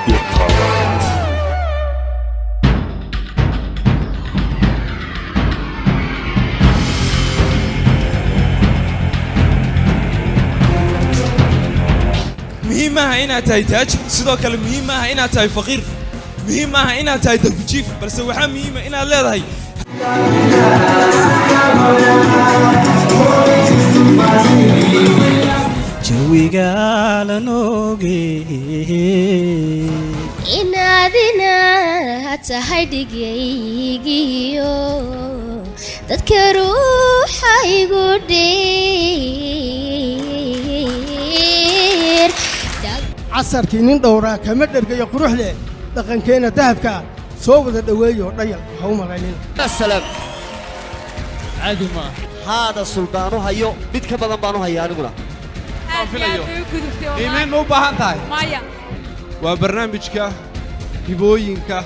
Got Talent. Muhiim maaha inaad tahay taajir, sidoo kale muhiim maaha inaad tahay faqiir, muhiim maaha inaad tahay darbijiif, balse waxaa muhiima inaad leedahay Jawiga la nooge. Inaadina tahay dhigaygiyo dadka ruuxa igu dheer. Casarkii nin dhowraa kama dhergayo quruxde dhaqankeenna dahabka soo wada dhoweeyo dhayal ha u malaynina. Salaam. Caadi maaha. Haada suldaanu hayo mid ka badan baan u hayaa aniguna. Filayo. Qiimeyn ma u baahan tahay? Maya. Waa barnaamijka hibooyinka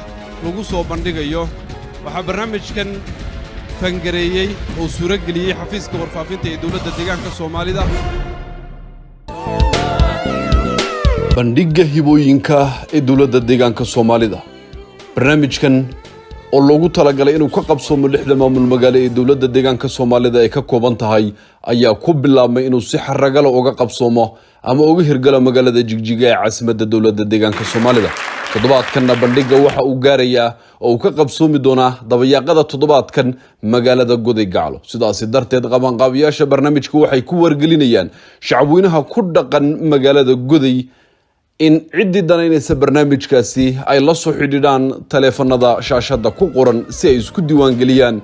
lagu soo bandhigayo. Waxaa barnaamijkan fangareeyey oo suuro geliyey xafiiska warfaafinta ee dowladda deegaanka Soomaalida. Bandhigga hibooyinka ee dowladda deegaanka Soomaalida, barnaamijkan oo loogu talagalay inuu ka qabsoomo lixda maamul magaalo ee dowladda deegaanka Soomaalida ay ka kooban tahay, ayaa ku bilaabmay inuu si xaragala uga qabsoomo ama uga hirgalo magaalada Jigjiga ee caasimadda dowladda deegaanka Soomaalida. Toddobaadkanna bandhigga waxa uu gaarayaa oo uu ka qabsoomi doonaa dabayaaqada toddobaadkan magaalada Goday Gaclo. Sidaasi darteed, qabanqaabiyaasha barnaamijka waxay ku wargelinayaan shacabweynaha ku dhaqan magaalada Goday in ciddii danaynaysa barnaamijkaasi ay la soo xidhiidhaan taleefanada shaashadda ku qoran si ay isku diiwaangeliyaan,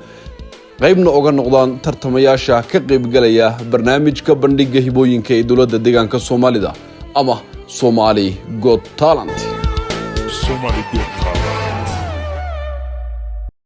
qaybna uga noqdaan tartamayaasha ka qaybgalaya barnaamijka bandhigga hibooyinka ee dowladda deegaanka Soomaalida ama Somali Got Talent. Somali Got Talent.